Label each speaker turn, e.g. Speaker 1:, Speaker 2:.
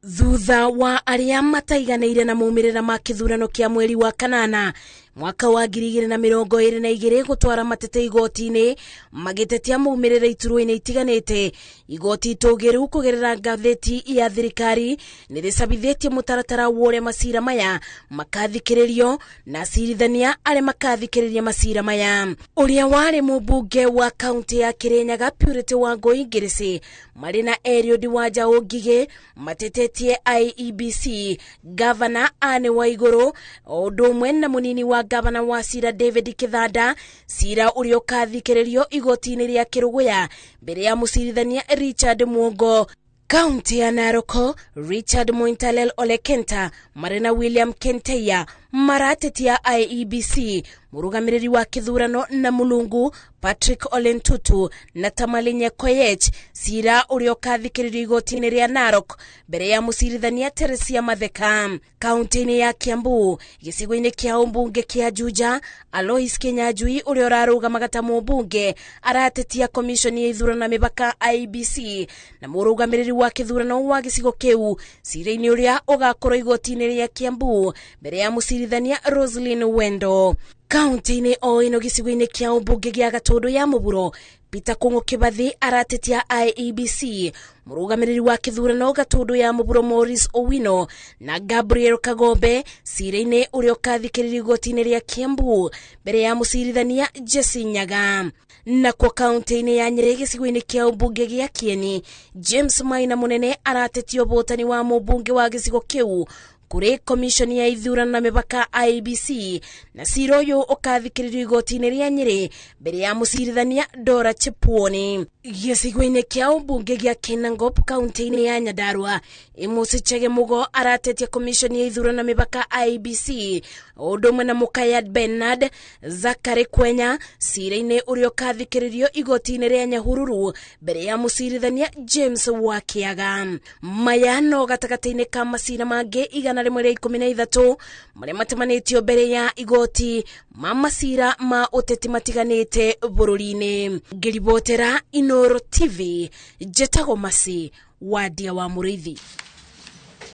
Speaker 1: Thutha wa arĩa mataiganĩire na maumĩrĩra ma kĩthurano kĩa mweri wa kanana mwaka wa 2022 gũtwara matete igoti-inĩ magĩtetia maumĩrĩra iturwa-inĩ itiganĩte, igoti itũgĩru kũgerera ngathĩti ya thirikari nĩ rĩcabithĩtie mũtaratara wa ũrĩa macira maya makathikĩrĩrio na acirithania arĩa makathikĩrĩria macira maya. Ũrĩa warĩ mũmbunge wa kaunti ya Kirinyaga Purity Wangũi Ngĩrĩcĩ marĩ na Eliud Wanjaũ Ngigĩ matetetie IEBC, gavana Anne Waigũrũ o ũndũ ũmwe na mũnini wa gavana wa cira David Kithanda, cira ũrĩa ũkathikĩrĩrio igoti-inĩ rĩa Kĩrũgũya mbere ya mũcirithania Richard Mwongo. Kaunti ya Narok, Richard Mointalel Ole Kenta marĩ na William Kenteya maratetia IEBC, mũrũgamĩrĩri wa kĩthurano na Mulungu Patrick Ole Ntutu na Tamalinye Koyech, cira ũrĩa ũkathikĩrĩrio igoti-inĩ rĩa Narok mbere ya mũcirithania Teresia Matheka. Kaunti-inĩ ya Kiambu, gĩcigo-inĩ kĩa ũmbunge kĩa Juja, Alois Kinyanjui ũrĩa ũrarũgamaga ta mũmbunge aratetia komishoni ya ithurano na mĩbaka IEBC na mũrũgamĩrĩri wa kĩthurano wa gĩcigo kĩu cira-inĩ ũrĩa ũgakorwo igoti-inĩ rĩa Kiambu mbere ya mũcirithania Roslyn Wendo. Kaunti-inĩ o ĩno gĩcigo-inĩ kĩa ũmbunge gĩa Gatũndũ ya Mũburo, Peter Kũng'ũ Kĩbathi aratetia IEBC, mũrũgamĩrĩri wa kĩthurano Gatũndũ ya Mũburo Maurice Owino na Gabriel Kagombe cira-inĩ ũrĩa ũkathikĩrĩrio igoti-inĩ rĩa Kiambu mbere ya mũcirithania Jesse Nyaga. Nakuo kaunti-inĩ ya Nyĩrĩ gĩcigo-inĩ kĩa ũmbunge gĩa Kieni, James Maina Mũnene aratetia ũbũtani wa mũmbunge wa gĩcigo kĩu kũrĩ komishoni ya ithurano na mĩbaka IEBC, na cira ũyũ ũkathikĩrĩrio igoti-inĩ rĩa Nyĩrĩ mbere ya mũcirithania Dora Chepwoni. Gĩcigo-inĩ kĩa ũmbunge gĩa Kinangop kaunti-inĩ ya Nyandarua, Amos Chege Mugo aratetia komishoni ya ithurano na mĩbaka IEBC o ũndũ ũmwe na Mukaya Bernard Zakary Kwenya cira-inĩ ũrĩa ũkathikĩrĩrio igoti-inĩ rĩa Nyahururu mbere ya mũcirithania James Wakiaga. Maya no gatagatĩ-inĩ ka macira mangĩ 113 marĩa matemanĩtio mbere ya igoti ma macira ma ũteti matiganĩte bũrũri-inĩ. Ngĩribotera Inooro TV, njĩtagwo Masi Wadia wa Mũrĩithi.